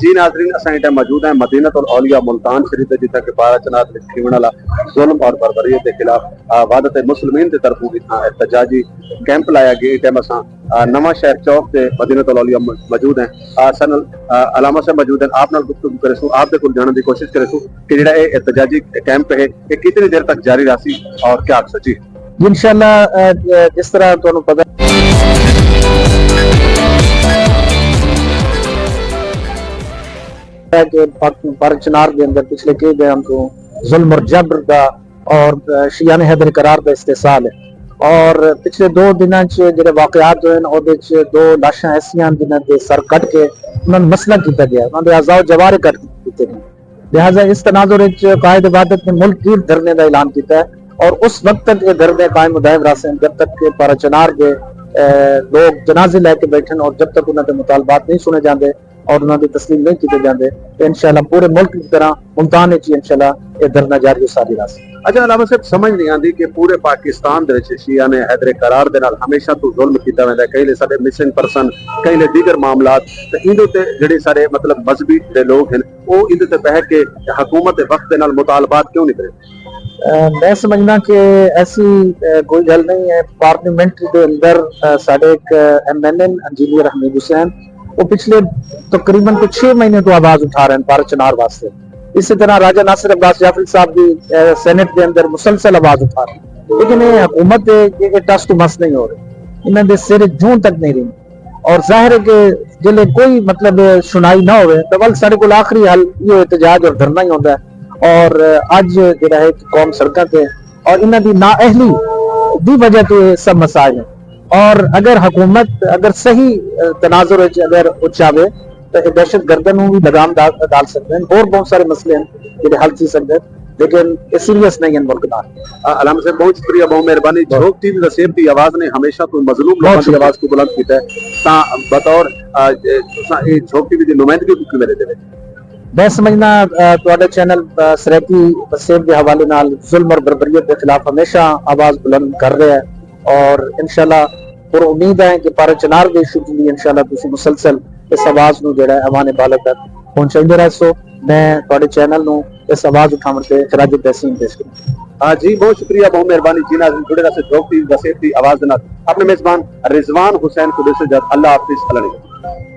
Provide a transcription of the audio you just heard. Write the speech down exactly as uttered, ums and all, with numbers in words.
جی ناظرین، اساں ایں ٹائم موجود ہیں مدینۃ الاولیاء ملتان شریف دے، جتھاں کہ پارا چنار دے وچ تھیوݨ والا ظلم اور بربریت دے خلاف، آ، وحدت مسلمین دے طرفوں اتھاں احتجاجی کیمپ لایا ڳیا۔ ایں ٹائم اساں، آ، نواں شہر چوک تے مدینۃ الاولیاء م-، موجود ہیں۔ آ، سن، آ، علامہ صاحب موجود ہیں، آپ نال گفتگو کریسوں، آپ دے کول جانݨ دی کوشش کریسوں کہ جیڑھا اے احتجاجی کیمپ ہے، اے کتنی دیر تک جاری رہسی اور کیا آکھسو؟ جی۔ جی، انشاءاللہ، آ، جس طرح تہانوں پتہ ہے کہ پاک-، پارا چنار دے اندر پچھلے کئی ݙینہاں توں ظلم اور جبر دا اور، آ، شیعان حیدر قرار دا استحصال ہے۔ اور پچھلے دو دناں چ جڑے واقعات ہوئے ہیں، اودے چ دو لاشاں ایسیاں ہیں جنہاں دے سر کٹ کے انہاں نوں مسلح کیتا گیا، انہاں دے اعضاء و جوارح کٹ کیتے گئے۔ لہذا اس تناظر وچ قائد وحدت نے ملک گیر دھرنے دا اعلان کیتا ہے اور اس وقت تک یہ دھرنے قائم و دائم رہسن جب تک کہ پارا چنار دے، آ، لوگ جنازے لے کے بیٹھن اور جب تک انہاں دے مطالبات نہیں سنے جاندے اور انہاں دی تسلیم نہیں کیتے جاندے، تے انشاءاللہ پورے ملک دی طرح ملتان وچ ہی انشاءاللہ یہ دھرنا جاری و ساری رہسی۔ اچھا علامہ صاحب، سمجھ نہیں آندی کہ پورے پاکستان دے وچ شیعہ نے حیدر قرار دے نال ہمیشہ تو ظلم کیتا ویندا ہے، کہیں لے سارے مسنگ پرسن، کہیں لے دیگر معاملات، تے ایندے تے جڑے سارے مطلب مذہبی جڑے لوگ ہیں، او ایندے تے بہہ کے حکومت وقت دے نال مطالبات کیوں نہیں کرے؟ آ، میں سمجھنا کہ ایسی، آ، کوئی گل نہیں ہے۔ پارلیمنٹ دے اندر، آ، ساڈے ایک، آ، ایم این اے انجینئر حمید حسین، وہ پچھلے تقریباً کوئی چھ مہینے تو آواز اٹھا رہے ہیں پارا چنار واسطے۔ اسی طرح راجہ ناصر عباس جعفری صاحب بھی، آ، سینٹ دے اندر مسلسل آواز اٹھا رہے ہیں، لیکن یہ حکومت دے، یہ، یہ ٹس تو مس نہیں ہو رہی، انہاں دے سر جوں تک نہیں رہی۔ اور ظاہر ہے کہ جلے کوئی مطلب سنائی نہ ہوئے تو ول ساڈے کول آخری حل یہ احتجاج اور دھرنا ہی ہوندا ہے۔ اور اج جڑا ہے کہ قوم سڑکاں تے اور انہاں دی نااہلی دی وجہ تو یہ سب مسائل ہیں۔ اور اگر حکومت اگر صحیح، آ، تناظر وچ اگر اچاوے تو یہ دہشت گرداں نوں بھی لگام ڈال، ڈال سکدے ہیں، اور بہت سارے مسئلے ہیں جڑے حل تھی سکدے ہیں، لیکن یہ سیریس نہیں ہیں ملک نال۔ آ، علامہ صاحب، بہت شکریہ، بہت مہربانی۔ بہت۔ جھوک ٹی وی وسیب دی آواز نے ہمیشہ تو مظلوم لوگوں بہت کی شکریہ۔ آواز کو بلند کیتا ہے۔ تاں بطور، آ، اے، تساں اے جھوک ٹی وی دی نمائندگی کو کیویں ݙیندے وے؟ میں سمجھنا، آ، تہاݙا چینل، آ، سرائیکی وسیب دے حوالے نال ظلم اور بربریت دے خلاف ہمیشہ آواز بلند کر رہا ہے، اور انشاءاللہ پر امید ہے کہ پارا چنار دے ایشو تے وی انشاءاللہ تسی مسلسل اس آواز نوں جڑا ہے ایوان عدالت تک پہنچائیندے رہسو۔ میں تہاݙے چینل نوں اس آواز اٹھاوݨ تے خراج تحسین پیش کروں۔ ہاں جی، بہت شکریہ، بہت مہربانی۔ جی ناظرین، جڑے رہسو جھوک ٹی وی وسیب دی آواز دے نال۔ اپݨے میزبان رضوان حسین کو ݙیسو اجازت۔ اللہ حافظ، اللہ نگہبان۔